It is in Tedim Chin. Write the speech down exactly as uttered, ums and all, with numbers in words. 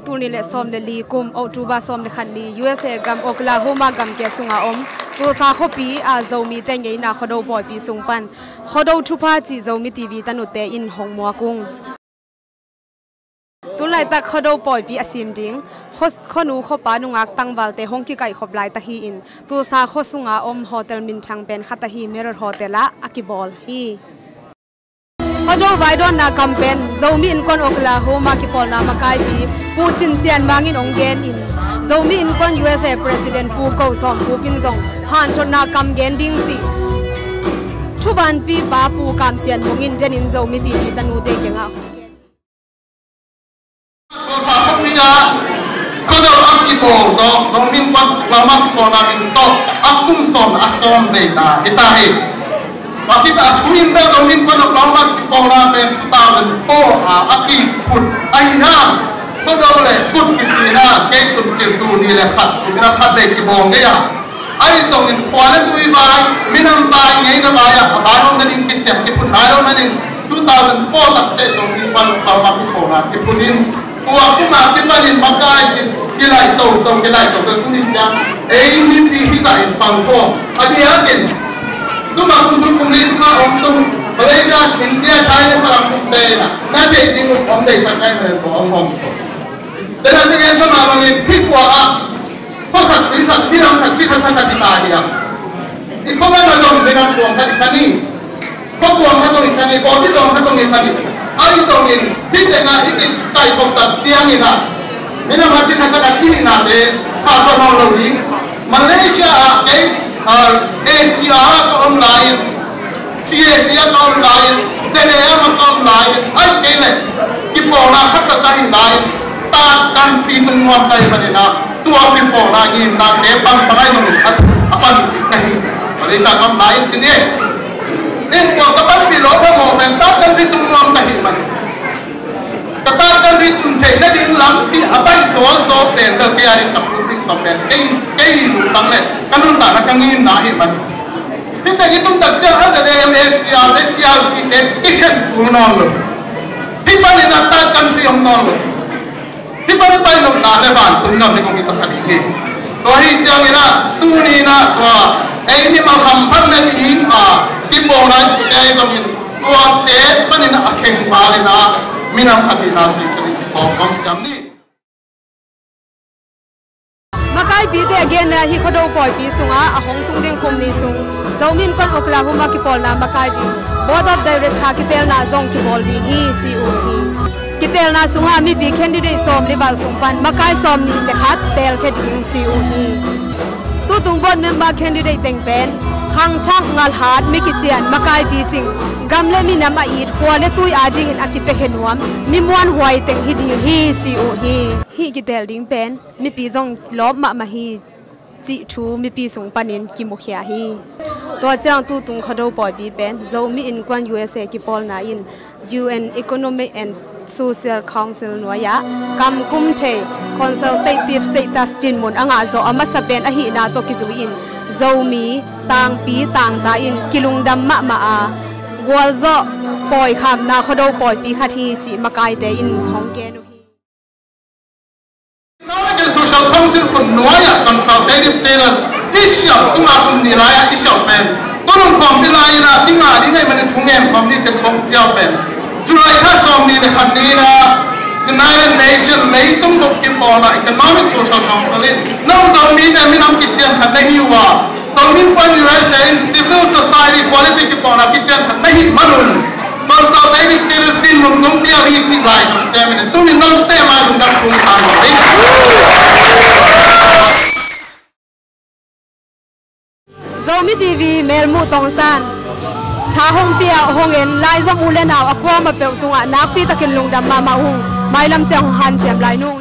Tul nih le sawm le li kum October sawm le khat ni U S A gam Oklahoma gamkia sunga om Tulsa khuapi a Zomite ngeina Khuado pawipi sung pan Khuado thupha cih Zomi T V tanute in hong muak ung. Tulaitak Khuado pawipi a sim ding khuanu khuapa nungak tangvalte hong kikaihkhop laitak hi-in Tulsa khua sunga om hotel minthang pen khat ahi Marriott Hotel ah a kibawl hi. Khuado vaidawnna kam pen Zomi Innkuan Oklahoma kipawlna makaipi Pu Cin Sian Mang in hong genin Zomi Innkuan U S A President Pu Ko Sawm Khup in zong hanthotna kam gen ding cih thuvanpipa Pu Kam Sian Mung in denin Zomi T V tanute kiangah hong gen hi. Tulsa khuapi ah Khuado a kibawl zawh Zomi Innkuan Oklahoma kipawlna min tawh a kum sawm a sawm veina hi ta hi. Tua khit a thu in bel Zomi Innkuan Oklahoma kipawlna pen two thousand four a a kiphut ahi hang Khuado le Kut kici in a kei tun cil tul nih le khat kum in a khat vei kibawl ngei a. Ahi zongin khua le tui vai, minam vai, ngeina vai ah a vai om nading kician kiphut nai lo manin two thousand four takteh Zomi Innkuan Oklahoma kipawlna kiphut in tua kum a kipanin makai ki, kilaih toto, kilaih toto tuni ciang ei mipi hizah in pang khawm a diakin tuma kum thum kum li sungah om tung Malaysia, India, Thailand, Palang kumte in a na theih ding uh om deihsak ai manin tua om hawm sawm. Dena tingin sama bangin hih khua ah Khua khat, ri khat, ri lam khat, si khat, sa khat i ta hi a. I khua lam a zong minam tuang khat i khan hi. Khua tuang khat zong i khan hi, pawlpi tuang khat zong i khan hi. Ahi zongin hih tengah i kitaih khop tak ciangin a minam khat, si khat, sa khat i hihnate kha suah nawn lo hi. Malaysia ah kei, ah, A C R ah ka om lai-in C A C ah ka om lai-in, Z A M ah ka om lai-in, ahih kei leh kipawlna khat ka hi lai-in, third country tung nuam ka hi manin ah, tua kipawlna ngimnate bang bang ahi zongin a, a pan ka hi. Malaysia ka om lai-in ci ni. In tua ka panpih loh phamawh pen third country tung nuam ka hi manin ka third country tun theih nading lampi a baih zawzaw pen bel kei a ding ka put ding tawh pen kei, kei lungtang le ka nuntakna ka ngimna ahi manin. Hih teng i tun tak ciang a Z A M, A C R, A C R C te kikhen kul nawn lo. Hih panin a third country om nawn lo. Hih panin painopna le vantung gam te kong hi ta kha ding hi. Tua hi ciangin ah tuni in ah tua ei mimal hamphatna ding a kipawlna i tute ahi zongin tuate panin a kheng val in ah minam khat hihna singsa ding tawm kong siam ni. Makaipite a genna hih Khuado pawipi sungah a hong tung ding kum ni sung Zomi Innkuan Oklahoma kipawlna makai ding Board of Director kitelna zong kibawl ding hi ci uh hi. Kitelna sungah mipi candidate sawm li val sung pan makai sawm nih le khat telkhia ding ci uh hi. Tutung board member candidate teng pen khangthak, ngalhat, mi kician, makaipi cing, gam le minam a it, khua le tui adingin a kipiakhia nuam mi muanhuai teng hi ding hi ci uh hi. Hih kitel ding pen mipi zong lawp mahmah hi cih thu mipi sung panin kimukhia hi. Tua ciang tutung Khuado pawipi pen Zomi Innkuan U S A kipawlna in U N Economic and Social Council nuai-ah kam kum thei consultative status dinmun a ngah zawh a masa pen ahihna tawh kizui-in Zomi tangpi tangta in kilungdam mahmah a gualzawh pawikhamna Khuado pawipi khat hi cih makaite in hong gen uh hi. Economic and Social Council khut nuai-ah consultative status i siam tungah kum nih lai-ah i siam pen tunung khawmpi lai-in ah i ngah ding ahih manin thungen khawm ni tek bawng ciau pen July kha sawm nih le khat ni-in ah United Nations leitung bup kipawlna Economic Social Council in no Zomite minam kician khat na hi uh a Zomi Innkuan U S A in civil society quality kipawlna kician khat na hih manun consultative status dinmun kong piak hi cih lai kong tem in tunin note mai lungdam kong sa hi. Zomi T V melmuh tongsan tha hong pia hong en laizom u le nau a kuama peuh tungah nakpi takin lungdam mahmah ung. Mailam ciang hong hanciam lai nung.